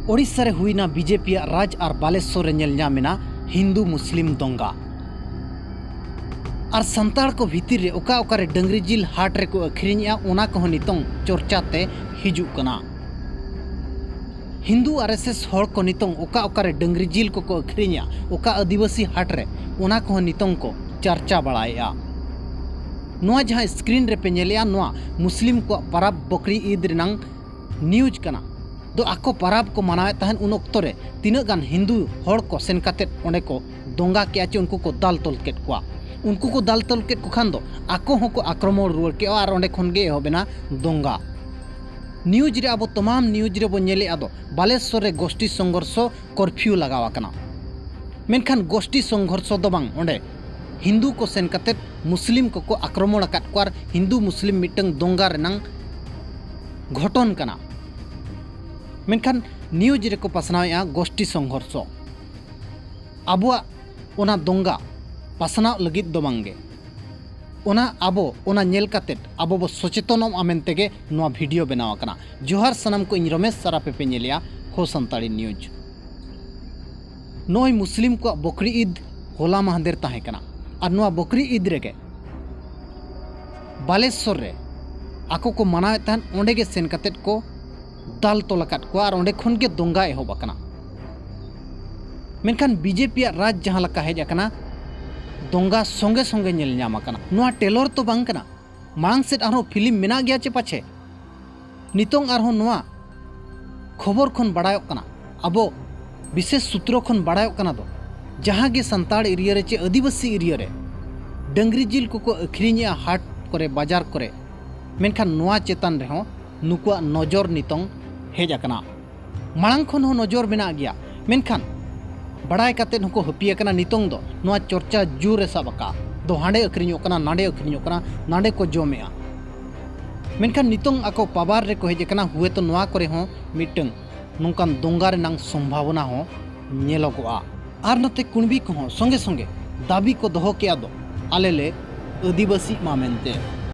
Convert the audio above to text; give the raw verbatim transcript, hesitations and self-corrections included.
ᱳᱰᱤᱥᱟ ᱨᱮ ᱦᱩᱭᱱᱟ ᱵᱤᱡᱮᱯᱤᱭᱟᱜ ᱨᱟᱡᱽ ᱟᱨ ᱵᱟᱞᱮᱥᱚᱨ ᱨᱮ ᱧᱮᱞ ᱧᱟᱢ ᱮᱱᱟ ᱦᱤᱱᱫᱩ ᱢᱩᱥᱞᱤᱢ ᱫᱚᱝᱜᱟ᱾ ᱟᱨ ᱥᱟᱱᱛᱟᱲ ᱠᱚ ᱵᱷᱤᱛᱤᱨ ᱨᱮ ᱚᱠᱟ ᱚᱠᱟ ᱨᱮ ᱰᱟᱹᱝᱨᱤ ᱡᱤᱞ ᱦᱟᱴ ᱨᱮᱠᱚ ᱟᱹᱠᱷᱨᱤᱧᱮᱜᱼᱟ, ᱚᱱᱟ ᱠᱚᱦᱚᱸ ᱱᱤᱛᱚᱝ ᱪᱚᱨᱪᱟ ᱛᱮ ᱦᱤᱡᱩᱜ ᱠᱟᱱᱟ᱾ ᱦᱤᱱᱫᱩ ᱟᱨ ᱮᱥ ᱮᱥ ᱦᱚᱲ ᱠᱚ ᱱᱤᱛᱚᱝ ᱚᱠᱟ ᱚᱠᱟ ᱨᱮ ᱰᱟᱹᱝᱨᱤ ᱡᱤᱞ ᱠᱚᱠᱚ ᱟᱹᱠᱷᱨᱤᱧᱟ, ᱚᱠᱟ ᱟᱹᱫᱤᱵᱟᱹᱥᱤ ᱦᱟᱴ ᱨᱮ, ᱚᱱᱟ ᱠᱚᱦᱚᱸ ᱱᱤᱛᱚᱝ ᱠᱚ ᱪᱟᱨᱪᱟ ᱵᱟᱲᱟᱭᱮᱜᱼᱟ᱾ ᱱᱚᱣᱟ ᱡᱟᱦᱟᱸ screen ᱨᱮᱯᱮ ᱧᱮᱞᱮᱜᱼᱟ, ᱱᱚᱣᱟ ᱢᱩᱥᱞᱤᱢ ᱠᱚᱣᱟᱜ ᱯᱟᱨᱟᱵᱽ ᱵᱚᱠᱨᱤ ᱤᱫ ᱨᱮᱱᱟᱝ news ᱠᱟᱱᱟ᱾ ᱫᱚ ᱟᱠᱚ ᱯᱟᱨᱟᱵᱽ ᱠᱚ ᱢᱟᱱᱟᱣᱮᱫ ᱛᱟᱦᱮᱸᱫ, ᱩᱱ ᱚᱠᱛᱚ ᱨᱮ ᱛᱤᱱᱟᱹᱜ ᱜᱟᱱ ᱦᱤᱱᱫᱩ ᱦᱚᱲ ᱠᱚ ᱥᱮᱱ ᱠᱟᱛᱮᱫ ᱚᱸᱰᱮ ᱠᱚ ᱫᱚᱝᱜᱟ ᱠᱮᱜᱼᱟ ᱪᱮ ᱩᱱᱠᱩ ᱠᱚ ᱫᱟᱞ ᱛᱚᱞ ᱠᱮᱫ ᱠᱚᱣᱟ᱾ ᱩᱱᱠᱩ ᱠᱚ ᱫᱟᱞ ᱛᱚᱞ ᱠᱮᱫ ᱠᱚ ᱠᱷᱟᱱ ᱫᱚ ᱟᱠᱚ ᱦᱚᱸᱠᱚ ᱟᱠᱨᱚᱢᱚᱬ ᱨᱩᱣᱟᱹᱲ ᱠᱮᱜᱼᱟ ᱟᱨ ᱚᱸᱰᱮ ᱠᱷᱚᱱ ᱜᱮ ᱮᱦᱚᱵ ᱮᱱᱟ ᱫᱚᱝᱜᱟ᱾ News ᱨᱮ ᱟᱵᱚ ᱛᱟᱢᱟᱢ news ᱨᱮᱵᱚ ᱧᱮᱞᱮᱫᱼᱟ ᱫᱚ ᱵᱟᱞᱮᱥᱚᱨ ᱨᱮ ᱜᱳᱥᱴᱤ ᱥᱚᱝᱜᱷᱚᱨᱥᱚ curfew ᱞᱟᱜᱟᱣ ᱟᱠᱟᱱᱟ᱾ ᱢᱮᱱᱠᱷᱟᱱ ᱜᱳᱥᱴᱤ ᱥᱚᱝᱜᱷᱚᱨᱥᱚ ᱫᱚ ᱵᱟᱝ, ᱚᱸᱰᱮ ᱦᱤᱱᱫᱩ ᱠᱚ ᱥᱮᱱ ᱠᱟᱛᱮᱫ ᱢᱩᱥᱞᱤᱢ ᱠᱚᱠᱚ ᱟᱠᱨᱚᱢᱚᱬ ᱟᱠᱟᱫ ᱠᱚᱣᱟ ᱟᱨ ᱦᱤᱱᱫᱩ ᱢᱩᱥᱞᱤᱢ ᱢᱤᱫᱴᱟᱝ ᱫᱚᱝᱜᱟ ᱨᱮᱱᱟᱝ ᱜᱷᱚᱴᱚᱱ ᱠᱟᱱᱟ᱾ ᱢᱮᱱᱠᱷᱟᱱ news ᱨᱮᱠᱚ ᱯᱟᱥᱱᱟᱣᱮᱫᱼᱟ ᱜᱳᱥᱴᱤ ᱥᱚᱝᱜᱷᱚᱨᱥᱚ᱾ ᱟᱵᱚᱣᱟᱜ ᱚᱱᱟ ᱫᱚᱝᱜᱟ ᱯᱟᱥᱱᱟᱣ ᱞᱟᱹᱜᱤᱫ ᱫᱚ ᱵᱟᱝᱜᱮ, ᱚᱱᱟ ᱟᱵᱚ ᱚᱱᱟ ᱧᱮᱞ ᱠᱟᱛᱮᱫ ᱟᱵᱚ ᱵᱚ ᱥᱚᱪᱮᱛᱚᱱᱚᱜᱼᱟ ᱢᱮᱱᱛᱮ ᱜᱮ ᱱᱚᱣᱟ video ᱵᱮᱱᱟᱣ ᱟᱠᱟᱱᱟ᱾ ᱡᱚᱦᱟᱨ ᱥᱟᱱᱟᱢ ᱠᱚ, ᱤᱧ ᱨᱚᱢᱮᱥ ᱥᱟᱨᱟᱯᱮ ᱯᱮ ᱧᱮᱞᱮᱜᱼᱟ ᱦᱳ ᱥᱟᱱᱛᱟᱲᱤ news᱾ ᱱᱚᱜᱼᱚᱭ ᱢᱩᱥᱞᱤᱢ ᱠᱚᱣᱟᱜ ᱵᱚᱠᱨᱤ ᱤᱫ ᱦᱚᱞᱟ ᱢᱟᱦᱫᱮᱨ ᱛᱟᱦᱮᱸ ᱠᱟᱱᱟ᱾ ᱟᱨ ᱱᱚᱣᱟ ᱵᱚᱠᱨᱤ ᱤᱫ ᱨᱮᱜᱮ ᱵᱟᱞᱮᱥᱚᱨ ᱨᱮ ᱟᱠᱚ ᱠᱚ ᱢᱟᱱᱟᱣᱮᱫ ᱛᱟᱦᱮᱸᱫ, ᱚᱸᱰᱮ ᱜᱮ ᱥᱮᱱ ᱠᱟᱛᱮᱫ ᱠᱚ ᱫᱟᱞ ᱛᱚᱞ ᱟᱠᱟᱫ ᱠᱚᱣᱟ ᱟᱨ ᱚᱸᱰᱮ ᱠᱷᱚᱱ ᱜᱮ ᱫᱚᱝᱜᱟ ᱮᱦᱚᱵ ᱟᱠᱟᱱᱟ᱾ ᱢᱮᱱᱠᱷᱟᱱ ᱵᱤᱡᱮᱯᱤᱭᱟᱜ ᱨᱟᱡᱽ ᱡᱟᱦᱟᱸ ᱞᱮᱠᱟ ᱦᱮᱡ ᱟᱠᱟᱱᱟ, ᱫᱚᱝᱜᱟ ᱥᱚᱸᱜᱮ ᱥᱚᱸᱜᱮ ᱧᱮᱞ ᱧᱟᱢ ᱟᱠᱟᱱᱟ᱾ ᱱᱚᱣᱟ trailer ᱛᱚ ᱵᱟᱝ ᱠᱟᱱᱟ, ᱢᱟᱲᱟᱝ ᱥᱮᱫ ᱟᱨᱦᱚᱸ film ᱢᱮᱱᱟᱜ ᱜᱮᱭᱟ ᱪᱮ ᱯᱟᱪᱷᱮ? ᱱᱤᱛᱚᱝ ᱟᱨᱦᱚᱸ ᱱᱚᱣᱟ ᱠᱷᱚᱵᱚᱨ ᱠᱷᱚᱱ ᱵᱟᱲᱟᱭᱚᱜ ᱠᱟᱱᱟ, ᱟᱵᱚ ᱵᱤᱥᱮᱥ ᱥᱩᱛᱨᱚ ᱠᱷᱚᱱ ᱵᱟᱲᱟᱭᱚᱜ ᱠᱟᱱᱟ ᱫᱚ, ᱡᱟᱦᱟᱸ ᱜᱮ ᱥᱟᱱᱛᱟᱲ area ᱨᱮ ᱪᱮ ᱟᱹᱫᱤᱵᱟᱹᱥᱤ area ᱨᱮ ᱰᱟᱹᱝᱨᱤ ᱡᱤᱞ ᱠᱚᱠᱚ ᱟᱹᱠᱷᱨᱤᱧᱮᱜᱼᱟ ᱦᱟᱴ ᱠᱚᱨᱮ, ᱵᱟᱡᱟᱨ ᱠᱚᱨᱮ, ᱢᱮᱱᱠᱷᱟᱱ ᱱᱚᱣᱟ ᱪᱮᱛᱟᱱ ᱨᱮᱦᱚᱸ ᱱᱩᱠᱩᱣᱟᱜ ᱱᱚᱡᱚᱨ ᱱᱤᱛᱚᱝ ᱦᱮᱡ ᱟᱠᱟᱱᱟ᱾ ᱢᱟᱲᱟᱝ ᱠᱷᱚᱱ ᱦᱚᱸ ᱱᱚᱡᱚᱨ ᱢᱮᱱᱟᱜ ᱜᱮᱭᱟ, ᱢᱮᱱᱠᱷᱟᱱ ᱵᱟᱲᱟᱭ ᱠᱟᱛᱮᱫ ᱦᱚᱸᱠᱚ ᱦᱟᱹᱯᱤ ᱟᱠᱟᱱᱟ᱾ ᱱᱤᱛᱚᱝ ᱫᱚ ᱱᱚᱣᱟ ᱪᱚᱨᱪᱟ ᱡᱳᱨ ᱮ ᱥᱟᱵ ᱟᱠᱟᱫᱼᱟ, ᱫᱚ ᱦᱟᱸᱰᱮ ᱟᱹᱠᱷᱨᱤᱧᱚᱜ ᱠᱟᱱᱟ, ᱱᱟᱸᱰᱮ ᱟᱹᱠᱷᱨᱤᱧᱚᱜ ᱠᱟᱱᱟ, ᱱᱟᱸᱰᱮ ᱠᱚ ᱡᱚᱢᱮᱜᱼᱟ᱾ ᱢᱮᱱᱠᱷᱟᱱ ᱱᱤᱛᱚᱝ ᱟᱠᱚ power ᱨᱮᱠᱚ ᱦᱮᱡ ᱟᱠᱟᱱᱟ, ᱦᱩᱭᱛᱚ ᱱᱚᱣᱟ ᱠᱚᱨᱮ ᱦᱚᱸ ᱢᱤᱫᱴᱟᱝ ᱱᱚᱝᱠᱟᱱ ᱫᱚᱝᱜᱟ ᱨᱮᱱᱟᱝ ᱥᱚᱢᱵᱷᱟᱵᱚᱱᱟ ᱦᱚᱸ ᱧᱮᱞᱚᱜᱚᱜᱼᱟ᱾ ᱟᱨ ᱱᱚᱛᱮ ᱠᱩᱬᱵᱤ ᱠᱚᱦᱚᱸ ᱥᱚᱸᱜᱮ ᱥᱚᱸᱜᱮ ᱫᱟᱹᱵᱤ ᱠᱚ ᱫᱚᱦᱚ ᱠᱮᱜᱼᱟ ᱫᱚ, ᱟᱞᱮ ᱞᱮ ᱟᱹᱫᱤᱵᱟᱹᱥᱤᱜ ᱢᱟ ᱢᱮᱱᱛᱮ᱾